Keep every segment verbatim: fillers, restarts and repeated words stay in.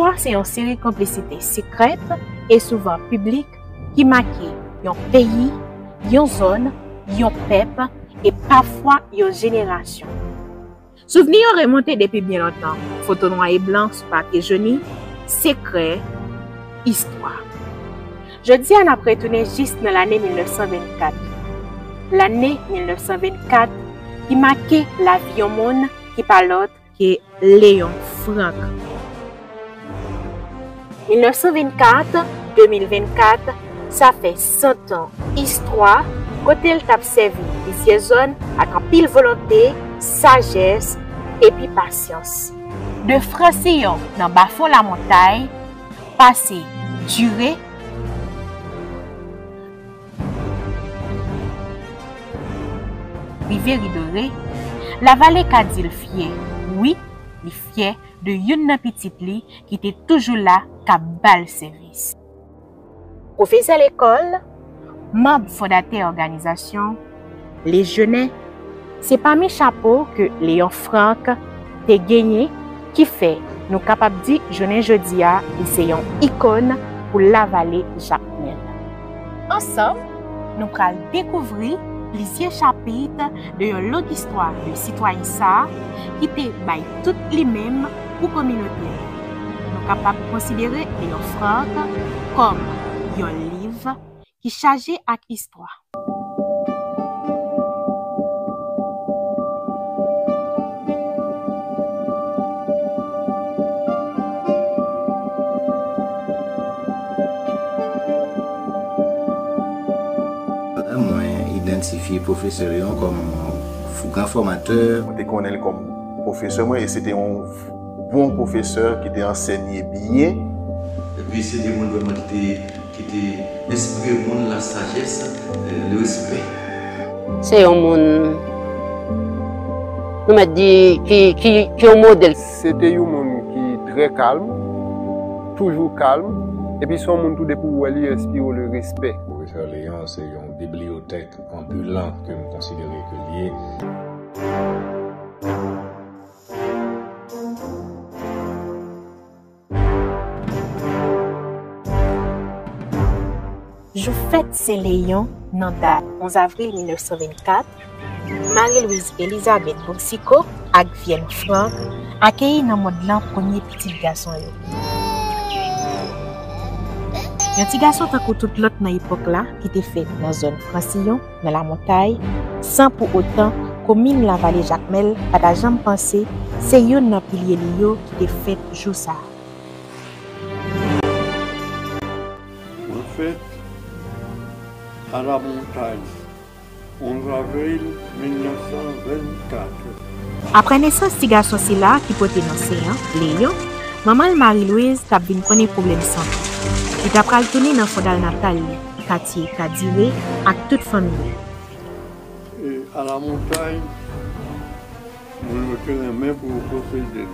Istwa se yon seri konplisite sekrè e souvan piblik ki make yon peyi, yon zòn, yon pèp e pafwa yon jenerasyon. Souvni yo remonte depi byen lontan, foto nwa e blan sou papye joni, sekrè, istwa. Jodi a, n ap retounen jis nan lane mil nèf san vennkat. Lane mil nèf san vennkat ki make lavi yon moun ki pa lòt ke Léon Franck. Mil nèf san vennkat, de mil vennkat, sa fè san tan istwa kote l t ap sèvi plizyè zòn ak anpil volonte, sajès epi pasyans. De Fransiyon nan bafon Lamontay, pase Dire, rive Ridore, Lavale ka di l fyè, wi, li fyè de youn nan pitit li ki te toujou la k ap ba l sèvis. Pwofesè lekòl, manm fondatè òganizasyon, lejyonè, se pami chapo ke Léon Franck te genyen ki fè nou kapab di jounen jodi a li se yon ikòn pou Lavale Jakmèl. Ansanm, nou pral dekouvri plizyè chapit de yon long istwa de sitwayen sa a ki te bay tout li menm pou kominote l. Nou kapab konsidere Léon Franck kòm yon liv ki chaje ak istwa. Mwen idantifye pwofesè Léon kòm yon gran fòmatè. Mwen te konnen l kòm pwofesè mwen, e se te yon bon pwofesè ki te ansèye byen. Epi se te moun vrèman ki te, ki te enspire moun la sajès, eh, le respè. Se yon moun, nou mèt di, ki, ki, ki yon modèl. Se te yon moun ki trè kalm, toujou kalm, epi se yon moun tou depi w wè li enspire w le respè. Pwofesè Léon se yon bibliyotèk anbilan ke m konsidere ke l ye. Jou fèt Sen Leyon nan dat onz avril mil nèf san vennkat, Marie Louise Elizabeth Boursicot ak Vienne Franck akeyi nan mond lan premye pitit gason yo. Yon ti gason tankou tout lòt nan epòk la ki te fèt nan zòn Fransiyon, nan Lamontay, san pou otan komin Lavale Jakmèl pa ta janm panse se youn nan pilye li yo ki te fèt jou sa a. Mwen fèt a Lamontay, onz avril mil nèf san vennkat. Apre nesans ti gason sila ki pote non Sen an, Leyon, manman l Marie Louise t ap vin konnen pwoblèm sante. Li ta pral tounen nan fondal natal li, katye Kadire, ak tout fanmi li. E a Lamontay, moun yo te renmen pou yo posede l.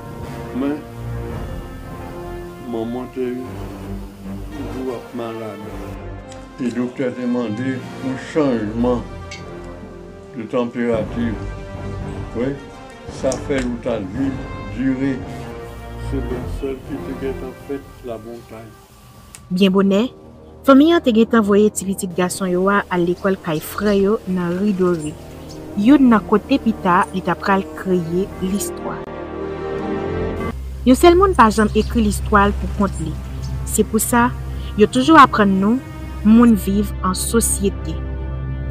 Men, manman te toujou ap malad. E doktè te mande yon chanjman de tanperati. Wi, sa fè yo t al viv Dire. Se bensè l ki te gentan fèt Lamontay. Byen bonè, fanmi an te gentan voye ti pitit gason yo a al lekòl kay frè yo nan Ri Dore, youn nan kote pita li ta pral kreye listwa. Yon sèl moun pa janm ekri listwa l pou kont li. Se pou sa, yo toujou aprann nou moun viv an sosyete.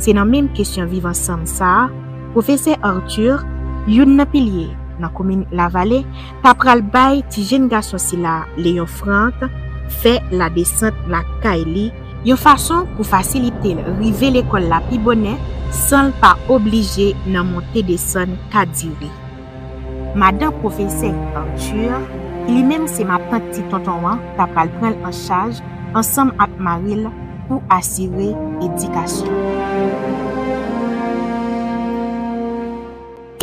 Se nan menm kesyon viv ansanm sa a, pwofesè Arthur, youn nan pilye nan komin Lavale, ta pral bay ti jenn gason sila, Leyon Frank, fè ladesant lakay li, yon fason pou fasilite l rive lekòl la pi bonè, san l pa oblije nan monte desann Kadire. Madan pwofesè Arthur, ki li menm se matant ti tonton an, ta pral pran l an chaj ansanm ak mari l pou asire edikasyon.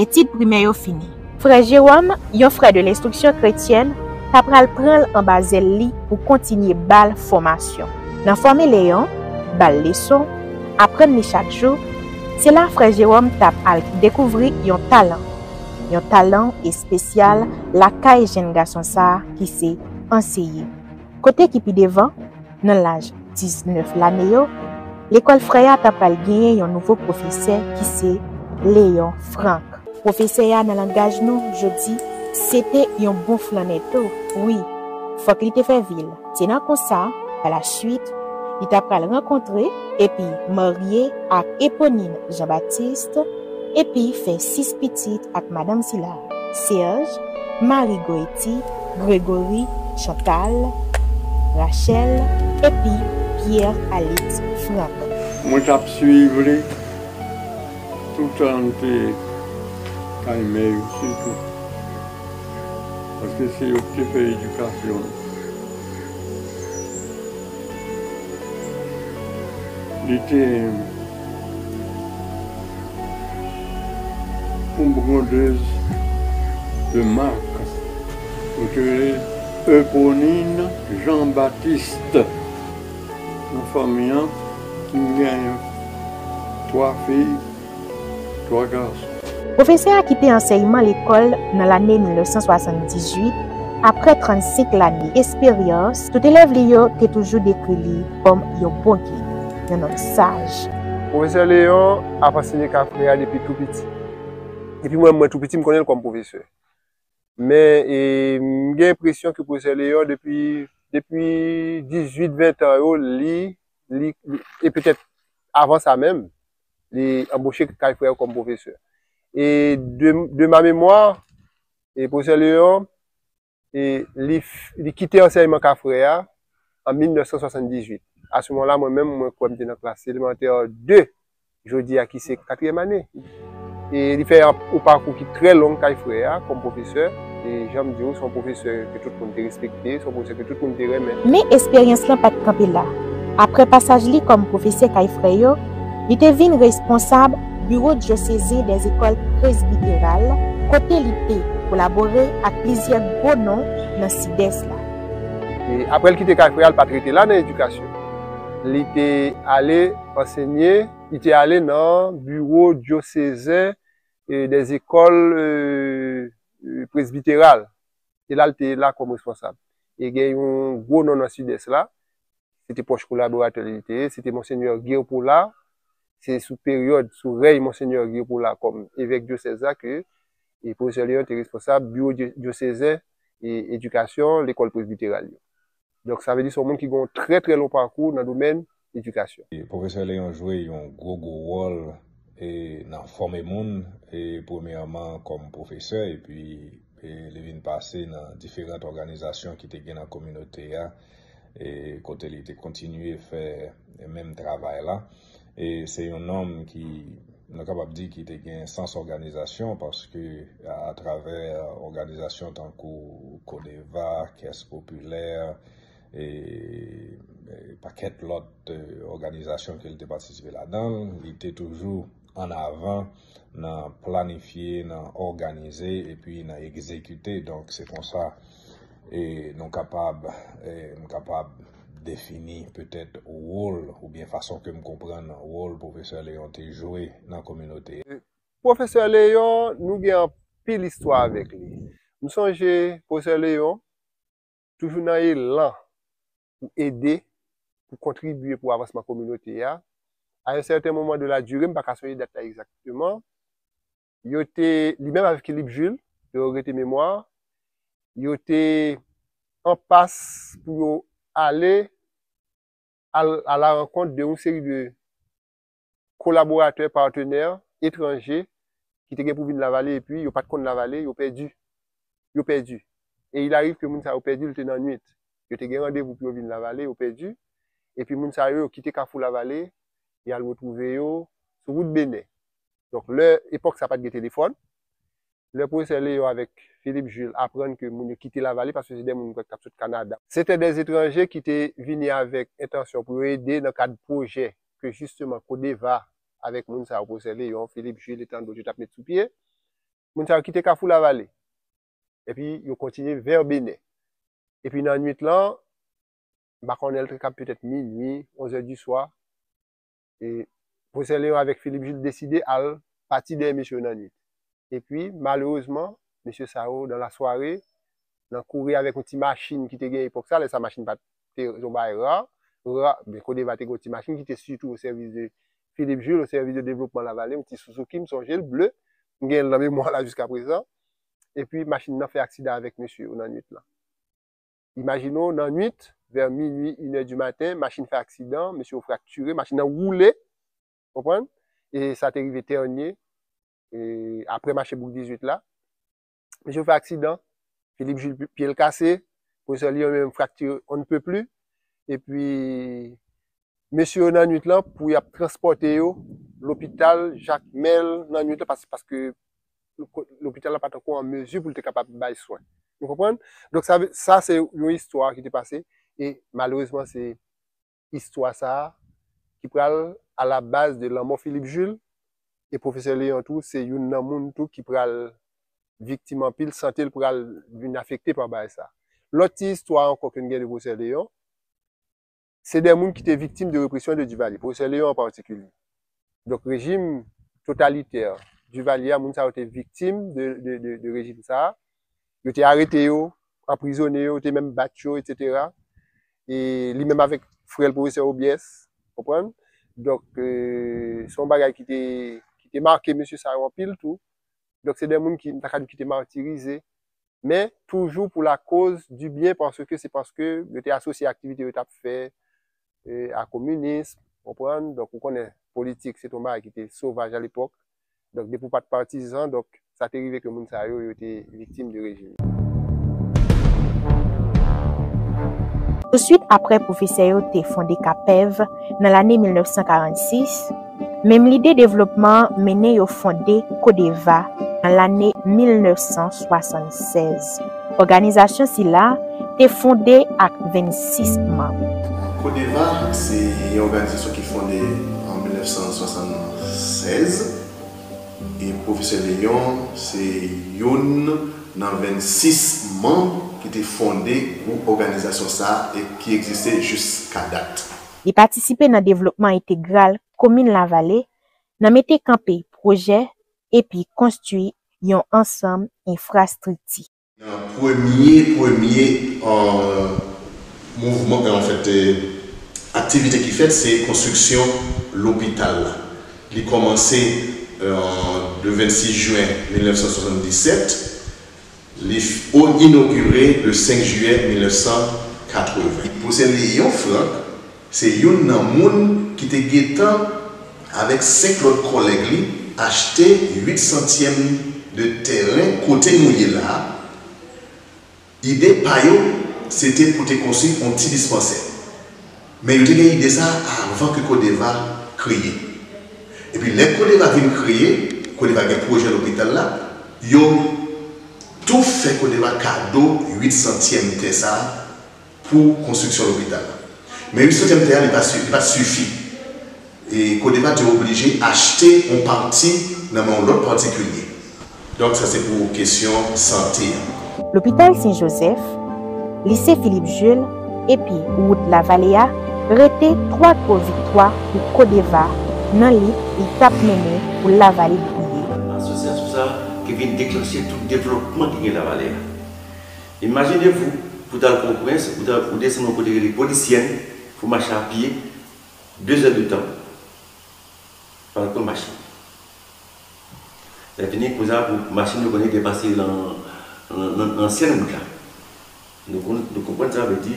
Etid primè yo fini. Frè Jewòm, yon frè de lenstriksyon kretyèn, ta pral pran l anba zèl li pou kontinye ba l fòmasyon. Nan fòme Leyon, ba l leson, aprann li chak jou, se la frè Jewòm t ap al dekouvri yon talan. Yon talan espesyal lakay jenn gason sa a ki se anseye. Kote ki pi devan, nan laj diznèf lane yo, lekòl Frè a ta pral genyen yon nouvo pwofesè ki se Léon Franck. Pwofesè a nan langaj nou jodi, se te yon bon flannè tou, wi. Fòk li te fè vil. Se nan konsa, pa la swit, li ta pral rankontre epi marye ak Eponine Jean-Baptiste, epi fè sis pitit ak madanm sila, Serge, Marie Goëty, Grégory, Chantal, Rachel, epi Pierre Alix Franck. Mwen t ap swiv li toutan m te kay mè yo sitou, paske se yo ki te fè edikasyon nou. Li te yon bwondèz de mak. Yo te rele Eponine Jean-Baptiste. Nan fanmi an, m gen twa fi, twa gason. Pwofesè a kite ansèyman lekòl nan lane mil nèf san swasanndizuit, apre trannsenk lane esperyans, tout elèv li yo te toujou dekri li kòm yon bon gid, yon nonm saj. Pwofesè Léon ap ansenye Kafrè a depi tou piti. Depi mwen, mwen tou piti, m konnen l kòm pwofesè. Men, e, m gen enpresyon ke pwofesè Léon, depi, depi dizuit, ven tan yo, li, li, li, e petèt avan sa menm, li anboche kay Frè yo kòm pwofesè. E de, de ma mémoire, e pwofesè Léon, e li, f- li kite ansèyman Kafrè a an mil nèf san swasanndizuit. A se moman la, mwen menm, mwen kwè m te nan klas elemantè de, jodi a ki se katriyèm ane. E li fè yon pakou ki trè long kay Frè a kòm pwofesè. E jan m di w, se yon pwofesè ke tout moun te respekte, se yon pwofesè ke tout moun te renmen. Men esperyans lan pa t kanpe la. Apre pasaj li kòm pwofesè kay Frè yo, li te vin responsab Bureau Diocésain des Écoles Presbytérales, kote li te kolabore ak plizyè gwo non nan Sidès la. E apre l kite kay Frè a, l pa t rete la nan edikasyon. Li te ale ansenye, li te ale nan Bureau Diocésain, e, des Écoles, e, e, Presbytérales. E la, l te la kòm responsab. E gen yon gwo non nan Sidès la, se te pwòch kolaboratè li te ye, se te Monsenyè Guy Paulard. Se sou peryòd, sou rèy Monsenyè Guy Paulard kòm evèk dyosèz la ke, e, pwofesè Léon te responsab biwo dyo- dyosezen e edikasyon lekòl presbiteral yo. Donk, sa vle di se yon moun ki gen yon trè, trè long pakou nan domèn edikasyon. E, pwofesè Léon jwe yon gwo, gwo wòl, e, nan fòme moun, e, premyèman kòm pwofesè, epi, e, li vin pase nan diferan òganizasyon ki te gen nan kominote a, e, kote li te kontinye fè menm travay la. E se yon nonm ki, nou kapab di, ki te gen sans òganizasyon, paske atravè òganizasyon tankou Codeva, Kès Popilè, e, e pakèt lòt, e, òganizasyon ke l te patisipe ladan l, li te toujou an avan nan planifye, nan òganize, epi nan egzekite. Donk, se konsa, e, nou kapab, e, m kapab defini petèt wòl oubyen fason ke m konprann wòl pwofesè Léon te jwe nan kominote a. Pwofesè Léon, nou gen anpil istwa avèk li. M sonje pwofesè Léon, toujou nan elan pou ede, pou kontribye pou avansman kominote a. A yon sèten moman de la dire, m pa ka sonje dat la egzakteman, yo te, li menm avèk Philippe Jules, de regrete memwa, yo te an pas pou yo ale al a la rankont de yon seri de kolaboratè, patenè etranje ki te gen pou vin Lavale, epi yo pa t konn Lavale, yo pèdi. Yo pèdi. E il arrive ke moun sa yo pèdi, li te nan nwit. Yo te gen randevou pou yo vin Lavale, yo pèdi. Epi moun sa yo, yo kite Kafou Lavale, y al retwouve yo sou wout Benè. Donk, lè epòk sa pa t gen telefòn, lè pwofesè Léon avèk Philippe Jules aprann ke moun yo kite Lavale, paske se de moun k ap sot Kanada. Se te de etranje ki te vini avèk entansyon pou yo ede nan kad pwojè ke jisteman Codeva avèk moun sa yo, pwofesè Léon, Philippe Jules e tann dòt yo t ap met sou pye. Moun sa yo kite Kafou Lavale. Epi yo kontinye vè Benè. Epi nan nwit lan, m pa konnen, l te kab petèt minui, onz è di swa, e pwofesè Léon avèk Philippe Jules deside al pati dèyè mesye yo nan nwit. Epi, malerezman, mesye sa yo, dans la soirée, nan kouri avèk yon ti machin ki te gen epòk sa, lè sa machin pa t te yon bagay ra, ra, men Codeva te gen yon ti machin ki te sitou o sèvis de Philippe Jules, o sèvis de devlopman Lavale, yon ti Suzuki, m sonje l, ble, m gen l nan memwa la jiska prezan. Epi machin nan fè aksidan avèk mesye yo nan nwit lan. Imajine w, nan nwit, vè minui, inè di maten, machin fè aksidan, mesye yo fraktire, machin nan woule, konprann? E sa te rive Tènye, e apre mache Bouk dizuit la. Mesye yo fè aksidan, Philippe Jules pye l kase, pwofesè Léon menm fraktire on ne peut plus, epi mesye yo nan nwit lan pou y ap transpòte yo lopital Jakmèl nan nwit lan, pas-, paske lopital la pa t ankò an mezi pou l te kapab bay swen. Nou konprann? Donk, sa, sa se yon istwa ki te pase, e malerezman, se istwa sa a ki pral a la baz de lanmò Philippe Jules, e pwofesè Léon tou, se youn nan moun tou ki pral viktim anpil, sante l pral vin afekte pa bagay sa. Lòt ti istwa ankò ke n gen de pwofesè Léon, se de moun ki te viktim de represyon de Duvalier, pwofesè Léon an patikilye. Donk, rejim totalitè Duvalier a, moun sa yo te viktim de, de, de, de rejim sa a. Yo te arete yo, anprizone yo, yo te menm bat yo, etsetera. E li menm avèk frè l, pwofesè Obiès, konprann? Donk, e, se yon bagay ki te, ki te make mesye sa yo anpil tou. Donk, se de moun ki, m ta ka di, ki te matirize. Men, toujou pou la cause du bien, paske se paske yo te asosye aktivite yo t ap fè, e, a kominis, konprann? Donk, ou konnen, politik, se te yon bagay ki te sovaj alepòk. Donk, depi w pa t patizan, donk, sa te rive ke moun sa yo, yo te viktim de rejim. Touswit apre pwofesè yo te fonde CAPEV nan lane mil nèf san karannsis, menm lide devlopman an mennen yo fonde CODEVA nan lane mil nèf san swasannsèz. Òganizasyon sila te fonde ak vennsis manm. CODEVA se yon òganizasyon ki fonde an mil nèf san swasannsèz. E Pwofesè Léon se youn nan vennsis manm ki te fonde gwoup òganizasyon sa a e ki egziste jiska dat. Li patisipe nan devlopman entegral komin Lavale, nan mete kanpe pwojè epi konstwi yon ansanm enfrastrikti. Nan premye premye mouvman, anfèt, aktivite ki fèt, se konstriksyon lopital la. Li kòmanse le vennsis jen mil nèf san swasanndisèt, li inogire le senk jiyè mil nèf san katreven. Pwofesè Léon Franck se youn nan moun ki te gentan avèk senk lòt kòlèg li, achte uit santyèm de tèren kote nou ye la a. Ide pa yo, se te pou te konstwi yon ti dispansè. Men yo te gen ide sa a avan ke CODEVA kreye. Epi lè CODEVA vin kreye, CODEVA gen pwojè lopital la, yo tou fè CODEVA kado uit santyèm tè sa a pou konstriksyon lopital la. Men uit santyèm tè a, li pa t sifi. E CODEVA te oblije achte yon pati nan men yon lòt patikilye. Donk, sa se pou kesyon sante a. Lopital Sen Jozèf, Lise Philippe Jules, epi wout Lavale a rete twa gwo viktwa pou CODEVA nan lit li t ap mennen pou Lavale briye. Asosyasyon sa a ki vin deklanche tout devlopman ki gen Lavale a. Imajine vou, pou w t al Pòtoprens, ou desann yon kote ki rele Polisyèn, pou w mache a pye, de zè de tan, pa t pran machin. Lè fini, kounye a, pou machin yo konnen te pase nan ansyen wout la. Nou konprann sa vle di,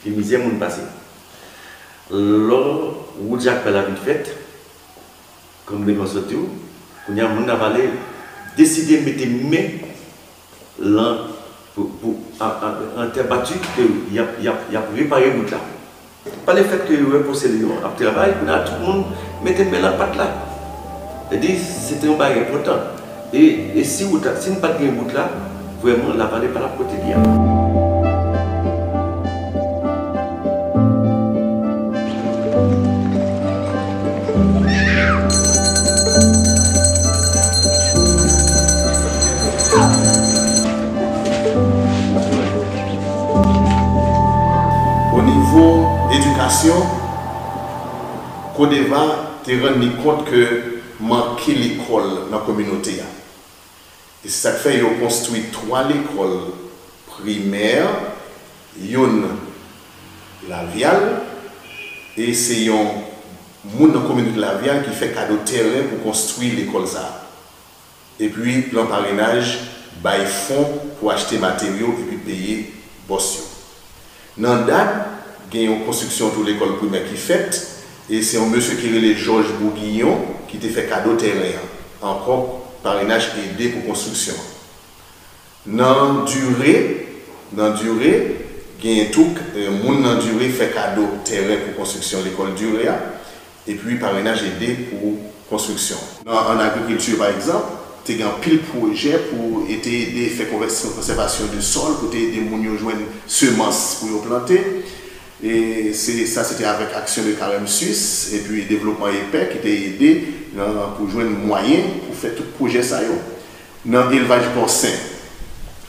ki mizè moun pase. Lò wout Jakmèl la vin fèt, kòm Benoît sot di w, kounye a moun Lavale deside mete men lan pou, pou, an, an, an tè bati ke y ap, y ap, y ap repare wout la. Pa lefèt ke yo wè Pwofesè Leyon ap travay, kounye a tout moun mete men lan pat la. Sa vle di, se te yon bagay enpòtan. E, e si wout la, si n pa t gen wout la, vrèman, Lavale pa t ap kote li a. O nivo edikasyon, Codeva te rann li kont ke manke lekòl nan kominote a. E se sa k fè yo konstwi twa lekòl Primè, youn Lavyal, e se yon moun nan kominote Lavyal ki fè kado tèren pou konstwi lekòl sa a. Epi plan parenaj bay fon pou achte materyo epi peye bòs yo. Nan Dad, gen yon konstriksyon tou lekòl primè ki fèt, e se yon mesye ki rele Jòj Bougiyon ki te fè kado tèren an. Ankò, parenaj ede pou konstriksyon an. Nan Dire, nan Dire, genyen tou, eh, moun nan Dire fè kado tèren pou konstriksyon lekòl Dire a, epi parenaj ede pou konstriksyon. Nan, an agrikilti, pa egzanp, te gen anpil pwojè pou te ede fè konvèsyon, konsèvasyon de sòl, pou te ede moun yo jwenn semans pou yo plante. E se, sa se te avèk aksyon de Karèm Swis epi devlopman epè ki te ede nan, pou jwenn mwayen pou fè tout pwojè sa yo. Nan elvaj pòsen,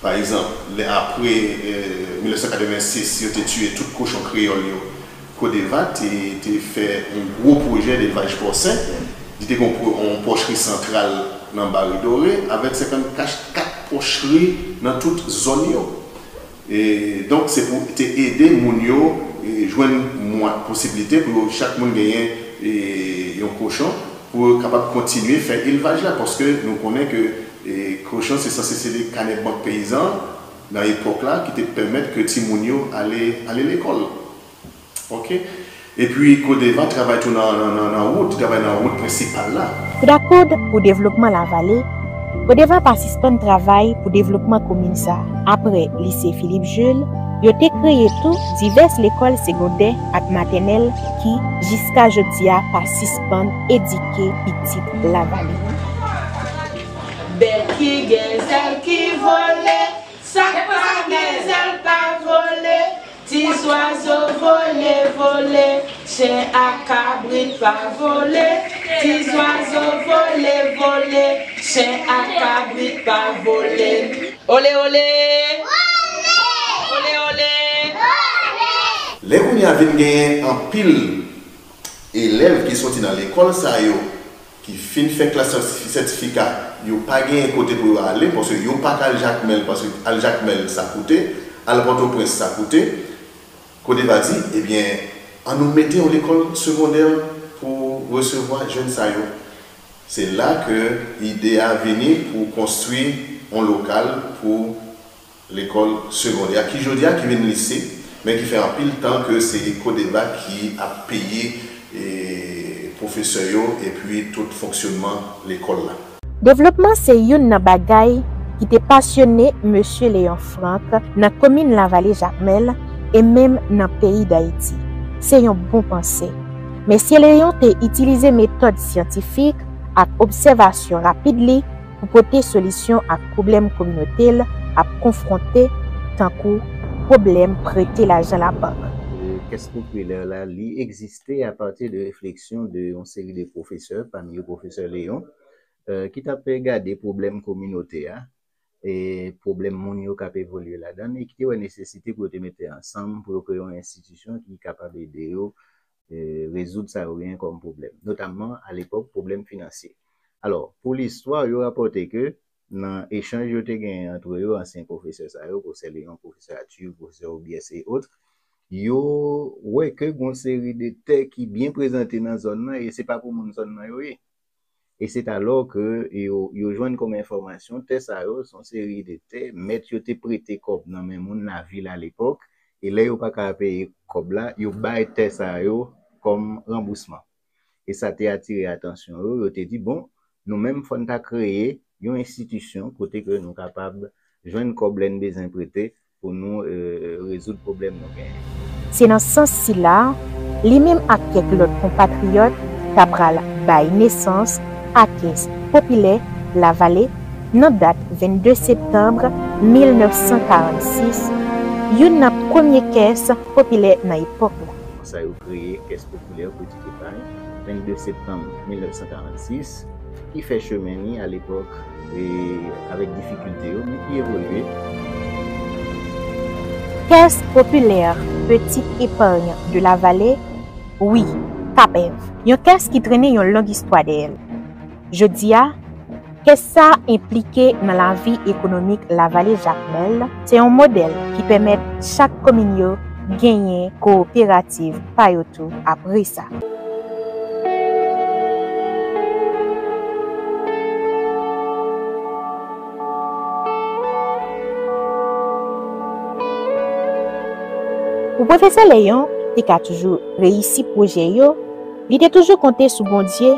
pa egzanp, lè apre, eh, mil nèf san katrevensis, yo te tiye tout kochon kreyòl yo, Codeva te, te fè yon gwo pwojè delvaj pòsen. Li te gen yon pwo-, yon pòchri santral nan Barre Dorée, avèk senkannkat pòchri nan tout zòn yo. E, donk, se pou te ede moun yo, e, jwenn mwa-, posiblite pou yo, chak moun genyen, e, yon kochon, pou yo kapab kontinye fè elvaj la, paske nou konnen ke, e, kochon se sanse se de kanè bank peyizan nan epòk la ki te pèmèt ke timoun yo ale, ale lekòl. Ok. Epi Codeva travay tou nan, nan, nan, nan wout, li travay nan wout prensipal la. Koudakòd pou devlopman Lavale, Codeva pa sispann travay pou devlopman komin sa. Apre lise Philippe Jules, yo te kreye tou divès lekòl segondè ak matènèl ki, jiska jodi a, pa sispann edike pitit Lavale. Bèt ki gen zèl ki vole, sa k pa gen zèl pa vole. Ti zwazo vole, vole, chen ak kabrit pa vole. Ti zwazo vole, vole, chen ak kabrit pa vole. Ole, ole! Ole, ole! Lè kounye a vin genyen anpil elèv ki soti nan lekòl sa yo, ki fin fè klas sètifika, yo pa genyen kote pou yo ale, paske yo pa ka al Jakmèl, paske al Jakmèl sa koute, al Pòtoprens sa koute. Codeva di, ebyen, ann nou mete yon lekòl segondè pou resevwa jèn sa yo. Se la ke ide a vini pou konstwi yon lokal pou lekòl segondè, ki jodi a ki vin lise, men ki fè anpil tan ke se Codeva ki ap peye, e, pwofesè yo epi tout fonksyonman lekòl la. Devlopman se youn nan bagay ki te pasyone Mesye Léon Franck nan komin Lavale Jakmèl e menm nan peyi Dayiti. Se yon bon panse. Mesye Léon te itilize metòd syantifik ak obsèvasyon rapid li pou pote solisyon ak pwoblèm kominote l ap konfwonte, tankou pwoblèm prete lajan labank. E, kès popilè la, li egziste apati de refleksyon de yon seri de pwofesè, pami yo pwofesè Léon, e, ki t ap gade pwoblèm kominote a, e pwoblèm moun yo k ap evolye ladan l, e ki te wè nesesite pou yo te mete ansanm, pou yo kreye yon enstitisyon ki kapab ede yo, e, rezoud sa yo genyen kòm pwoblèm, notamman, alepòk, pwoblèm finansye. Alò, pou listwa, yo rapòte ke nan echanj yo te genyen antre yo, ansyen pwofesè sa yo, pwofesè Léon, pwofesè Arthur, pwofesè Aubiès e ot, yo wè ke gon seri de tè ki byen prezante nan zòn nan, e se pa pou moun zòn nan yo ye. E se alò ke yo, yo jwenn kòm enfòmasyon, tè sa yo, se yon seri de tè, mèt yo te prete kòb nan men moun lavil alepòk, e lè yo pa ka peye kòb la, yo bay tè sa yo kòm ranbousman. E sa te atire atansyon yo, yo te di, bon, nou menm fò n ta kreye yon enstitisyon kote ke nou kapab jwenn kòb lè n bezwen prete pou nou, e, rezoud pwoblèm nou genyen. Se nan sans sila, li menm ak kèk lòt konpatriyòt ta pral bay nesans a Kès Popilè Lavale nan dat vennde septanm mil nèf san karannsis, youn nan premye kès popilè nan epòk la. Sa yo kreye Kès Popilè Peti Epay, vennde septanm mil nèf san karannsis, ki fè chemen li alepòk e avèk difikilte yo, men ki evolye. Caisse Populaire Petite Épargne de la Vallée, wi, CAPEV, yon kès ki trennen yon long istwa dèyè l. Jodi a, Kès sa enplike nan lavi ekonomik Lavale Jakmèl, se yon modèl ki pèmèt chak komin yo genyen kowoperativ pa yo tou apre sa. Pou pwofesè Leyon te ka toujou reyisi pwojè yo, li te toujou konte sou Bondye,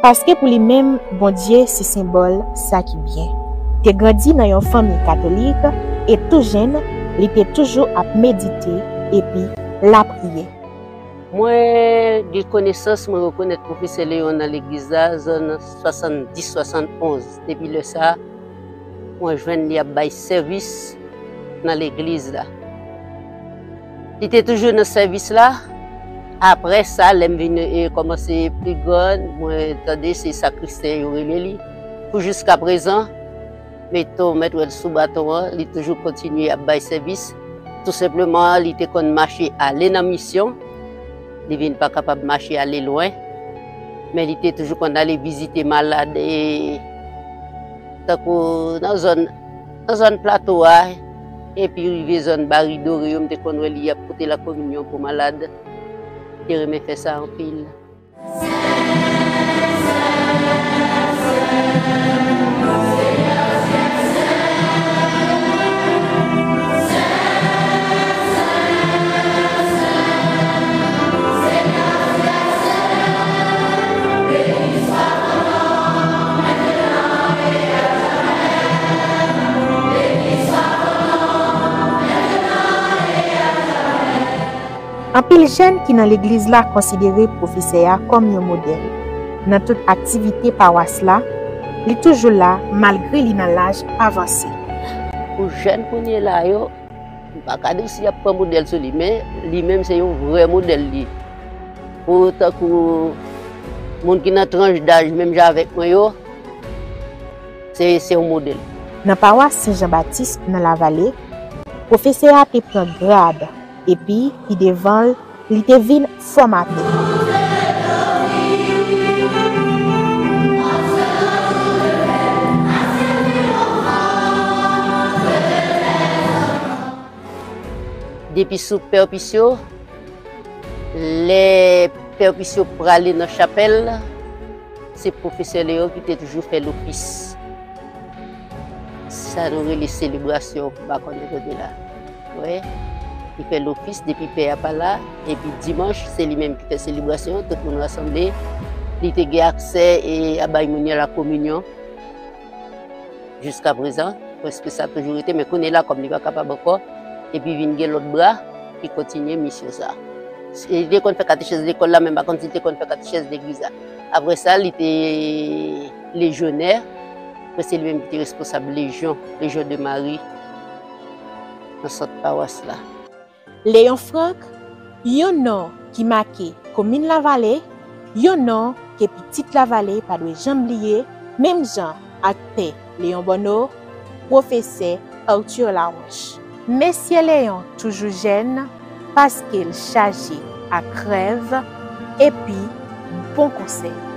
paske pou li menm, Bondye se senbòl sa ki byen. Te grandi nan yon fanmi katolik e tou jenn, li te toujou ap medite epi lapriyè. Mwen gen konesans, mwen rekonèt pwofesè Leyon nan legliz la, zòn swasanndis, swasannonz. Depi lè sa, mwen jwenn li ap bay sèvis nan legliz la. Li te toujou nan sèvis la. Apre sa, lè m vin, e, kòmanse pi grann, mwen tande se sakristen yo rele li. Pou jiska prezan, meton, mèt wè l sou baton an, li toujou kontinye ap bay sèvis. Tou senpleman, li te konn mache ale nan misyon. Li vin pa kapab mache ale lwen. Men li te toujou konn ale vizite malad, e, tankou nan zòn, nan zòn plato a, epi rive zòn Bari Dore yo, m te konn wè li ap pote lakominyon pou malad. Li te renmen fè sa anpil. Anpil jèn ki nan legliz la konsidere pwofesè a kòm yon modèl. Nan tout aktivite pawas la, li toujou la malgre li nan laj avanse. Pou jèn kounye la yo, m pa ka di w si y ap pran modèl sou li, men li menm se yon vrè modèl li. Pou tankou moun ki nan tranch daj menm jan avèk mwen yo, se, se yon modèl. Nan pawas Sen Jan Batis nan Lavale, pwofesè a te pran grad, epi, pi devan l, li te vin fòmatè. Depi sou pèpis yo, lè pèpis yo prale nan chapèl, se pwofesè Leyon ki te toujou fè lofis. Sa nou rele selebrasyon, m pa konnen kote la. Wè, li fè lofis depi pè a pa la, epi dimanch, se li menm ki fè selebrasyon, tout moun rasanble. Li te gen aksè e a bay moun yo lakominyon. Jiska prezan, prèske sa toujou rete, men kounye la, kòm li pa kapab ankò, epi vin gen lòt bra ki kontinye misyon sa. Li te konn fè katechèz lekòl la, men m pa konn si li te konn fè katechèz legliz la. Apre sa, li te lejyonè, apre se li menm ki te responsab lejyon, Légion de Marie, nan sant pawas la. Leyon Frank, yon non ki make komin Lavale, yon non ke pitit Lavale pa dwe janm bliye, menm jan ak pè Leyon Bòno, pwofesè Arthur Laroche. Mesye Leyon toujou jèn paske l chaje ak rèv epi bon konsèy.